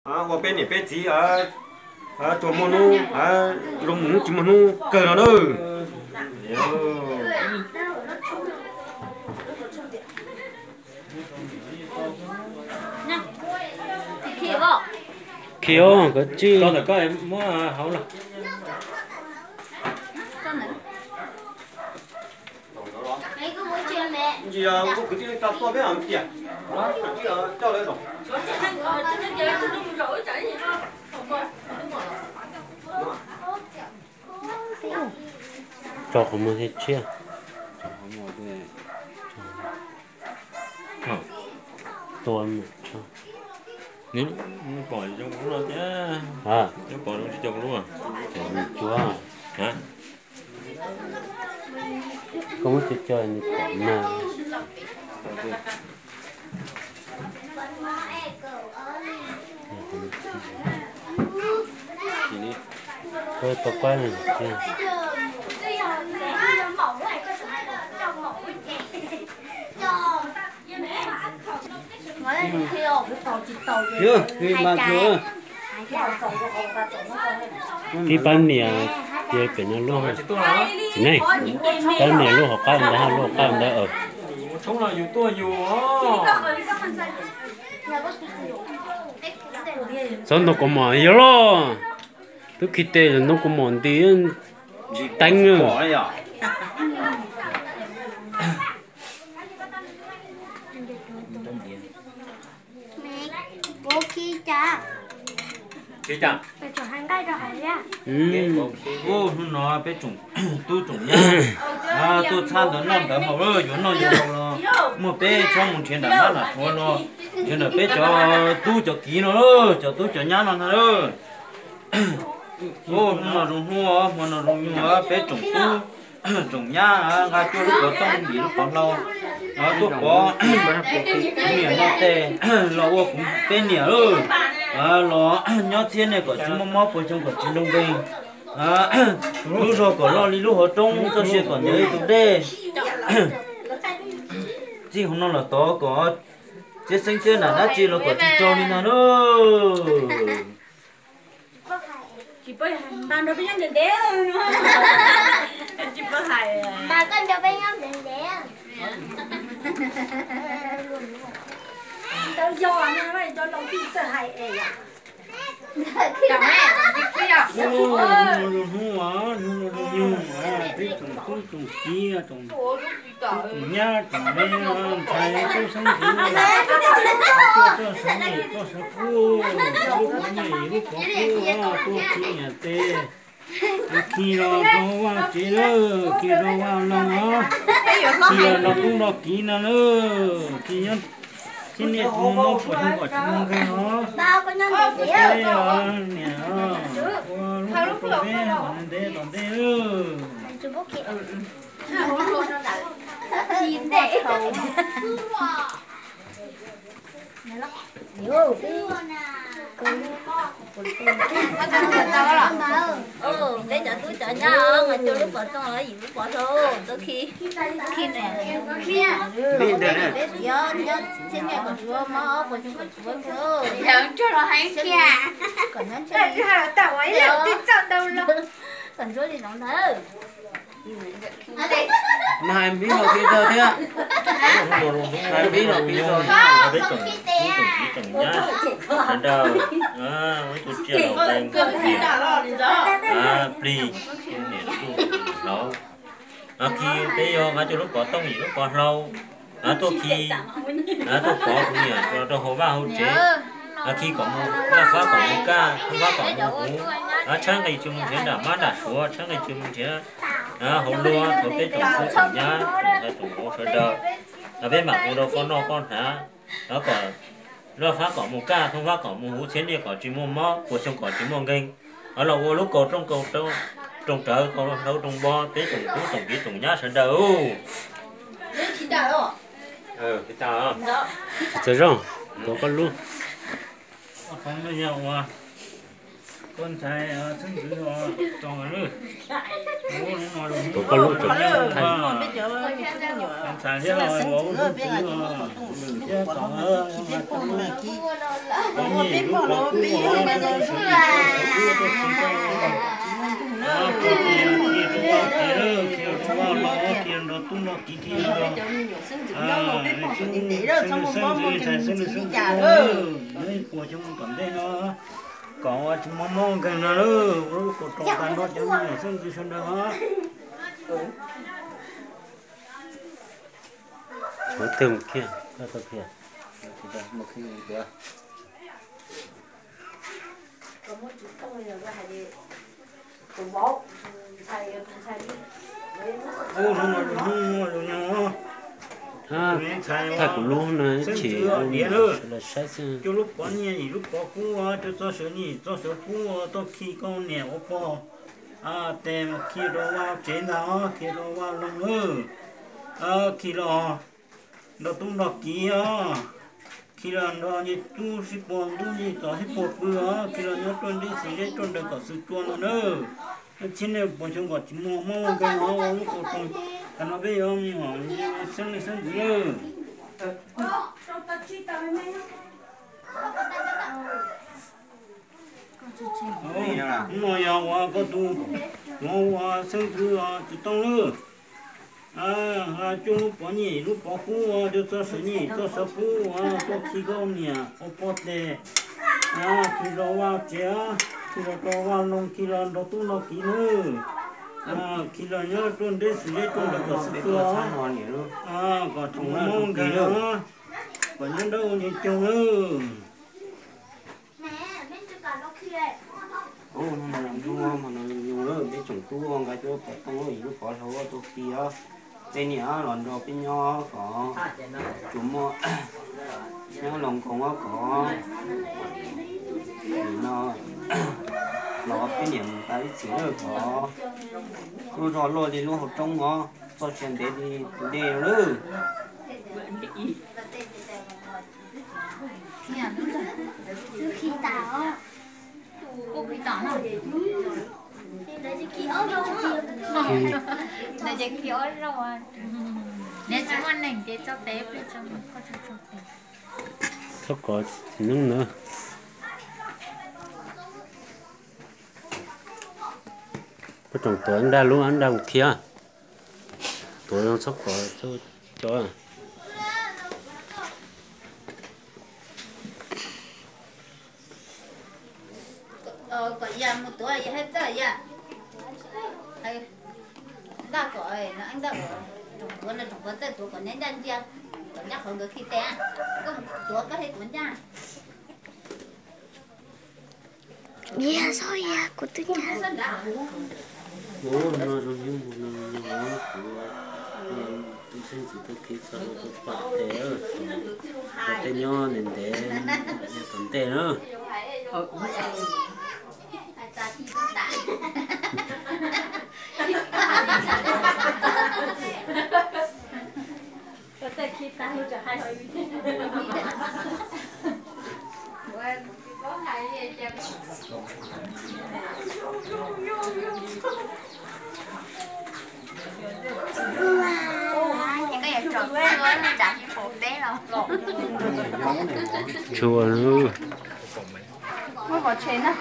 Ua peb niam peb txiv tsuas muaj hnub, zoo mus tsis muaj hnub kawg no na. Khi os, koj tsij. Tso qhov muag thiab tshiab. Tua pom zoo tsis cog lub. Cua. Koj muab cov cov nws pom mas. Koj tau pab nws thiab. Ib pab niam, ces pem no lub, txiv neej, pab niam lub hauv qab ntawd, lub hauv qab ntawd. Txhob ntoo kaus mom yog los, twb khi tes ntoo kaus mom nti teeb na. Hnub no peb tsoom tub tsoom nyab tuaj txhab ntawv noj ntawv haus, yuav noj yuav haus los muaj peb txhob mus nrhiav nram mab nram suav los, nrhiav ntawm peb cov tub cov kiv no, cov tub cov nyab no ntag. Hnub no zoo hnub, hmo no zoo nyuag, peb tsoom tub tsoom nyab nqa cuaj lub pov tooj yim lub pov hlau tuaj pov niam no tes los ua kuv peb niam los nyob txhiab niaj kom tsis muaj mob, puas xyoo kom tsis nroo nkeeg, lub zog kom loj li lub hauv roob, txoj sia kom ntev li tus dej. Txij hauv no los tod kom txiab xeeb txiab nam dab tsi los kom tsis raug li ntag lauj. Hnub no zoo hnub, hnub no zoo nyuag, peb tsoom tub tsoom kiv, tsoom tub tsoom nyab tsoom me ntxhais tub xeeb ntxwv, tuaj txog sawv niam tuaj sawv kub, lub pov niam lub pov kub, tuaj khi niam tes, khi los rau vaj tsev lawm, khi rau vaj loog os, khi los rau tub rau kiv no lawm, khi nyob txhiab niaj tsis muaj mob, puas xyoo kom tsis nroo nkeeg os. Peb niam ua lub pov rau peb ntev tom ntej lawm. Peb cov tub cov nyab, nqa cuaj lub pov tooj, yim lub pov hlau tuaj khi, khi niam. Peb txiv nyob txhiab niaj kom tsis muaj mob, puas xyoo kom tsis nroo nkeeg. Kom nyob ntshe kom ntsuab li no ntag. Mas hais npib los khi txog thiab. Hais npib los khi txog thiab. Peb tsoom tub tsoom kiv tsoom nyab sawv daws, ib tug tsiaj los nqee niam, plig niam tsuj niam hlau. Khi peb yog nqa cuaj lub pov tooj yim lub pov hlau tuaj khi, tuaj pov kuv niam rau hauv vaj hauv tsev. Khi kom mus laj fab kom mus kaj, thoob fab kom mus huv, tshaib nqis tsis mus nrhiav nram mab nram suav, tshaib nqis tsis mus nrhiav hauv luag, thov peb tsoom tub tsoom nyab tsoom ntxhais tsoom vauv sawv daws, peb mam mus rau qhov noj qhov hnav, kom laj fab kom mus kaj, thoob fab kom mus huv, txhiab niaj kom tsis muaj mob, puas xyoo kom tsis muaj nkeeg, los ua lub kaus rooj kaus rooj rawv, kaus hlau rooj npo, peb tsoom tub tsoom kiv tsoom nyab sawv daws. Tsis txawj zoo, tuav koj lub. Koj ntxhais xeeb ntxwv txog lawm. Tus koj lub tseem thaij. Ntxhais thiab ua lub ntxwv thiab txog lawm. Peb pog los peb yog vaj no sawv daws, sawv daws tuaj khi rau vaj tsev lawm, khi rau vaj los, khi rau nrog tub nrog kiv, khi rau xeeb ntxwv, xeeb ntxwv, ntxhais xeeb ntxwv, xeeb ntxwv, nyob ib puas xyoo tom ntej no kom ua tsis mob mob nkeeg no lawm, ua lub kaus roos tag nrho cov me nyuam xeeb ntxwv sawv daws os. Ua twg mus khiaj, koj tau khiaj. Ub, hnub no hnub muaj lus nyoog, tus me ntxhais uas xeeb ntxwv diav lawm, cuaj lub pov nyiaj yim lub pov kub, cuaj txoj sawv nyiaj yim txoj sawv kub, tuaj khi koj niam ua pog tes, khi rau vaj tsev ntag, khi rau vaj loog lawm, khi los nrog tub nrog kiv os, khi los nrog nce tub sib puag ntub, nce tod sib puag pw os, khi los nyob ruaj nreb xwm zeb ruaj nraws kom xwm tsua no nawb. Nej txhiab nej puas xyoo kom tsis muaj mob muaj nkeeg os, ua lub kaus roos, tam no peb yuav mus xeeb leej xeeb ntxwv lawm. Hnub no yog uas koj tus, tus uas xeeb ntxwv Txiv Tooj lawm, cuaj lub pov nyiaj yim lub pov kub, cuaj txoj sawv nyiaj yim txoj sawv kub, tuaj khi koj niam ua pog tes, khi rau vaj tsev, khi los rau vaj loog, khi los nrog tub nrog kiv nawb, khi los nyob ruaj nreb xwm zeb ruaj nraws kom xwm tsua, kom tsis muaj mob nkeeg, kom nyob dawb ua nkeeg coog nawb. Hnub no yog hnub muaj lus nyoog lawm, peb tsoom tub nkawd tuaj pov tooj lub yim lub pov hlau tuaj khi os. Peb niam los nrog peb nyob kom tsuas muaj nyob los nkoos os, kom nim no los peb niam mus tas ib txhis lawm, kom lub zog luaj li lub hauv roob os, txoj sia ntev li tus dej lawm. Ntawd ces khi ob zaug, neb tsis muaj neeg ces tso tes peb tso, koj tso tso tes. Txhob kov txiv neeb na. Koj tsoom tuav nraj lub nraj mus khi, tuav zoo txhob kov cov. Kom yam mus tuav yam hais txawj yam. Ntaj kom, ntaj kom tsoom tuav no tsoom tuav txawj tuav kom neb ncaj ntsia, kom ncaj qhov nkawd khi tes, koj mus tuav koj thiaj tuav ncaj. Yog, yog kuv tus nyab. Ub, no zoo nyuj mus no, kuv tus xeeb ntxwv tuaj khi txog rau tus pam tes, tej nyob ntev ntev, nyob tom ntej na. Tshua, muab vov tshem na.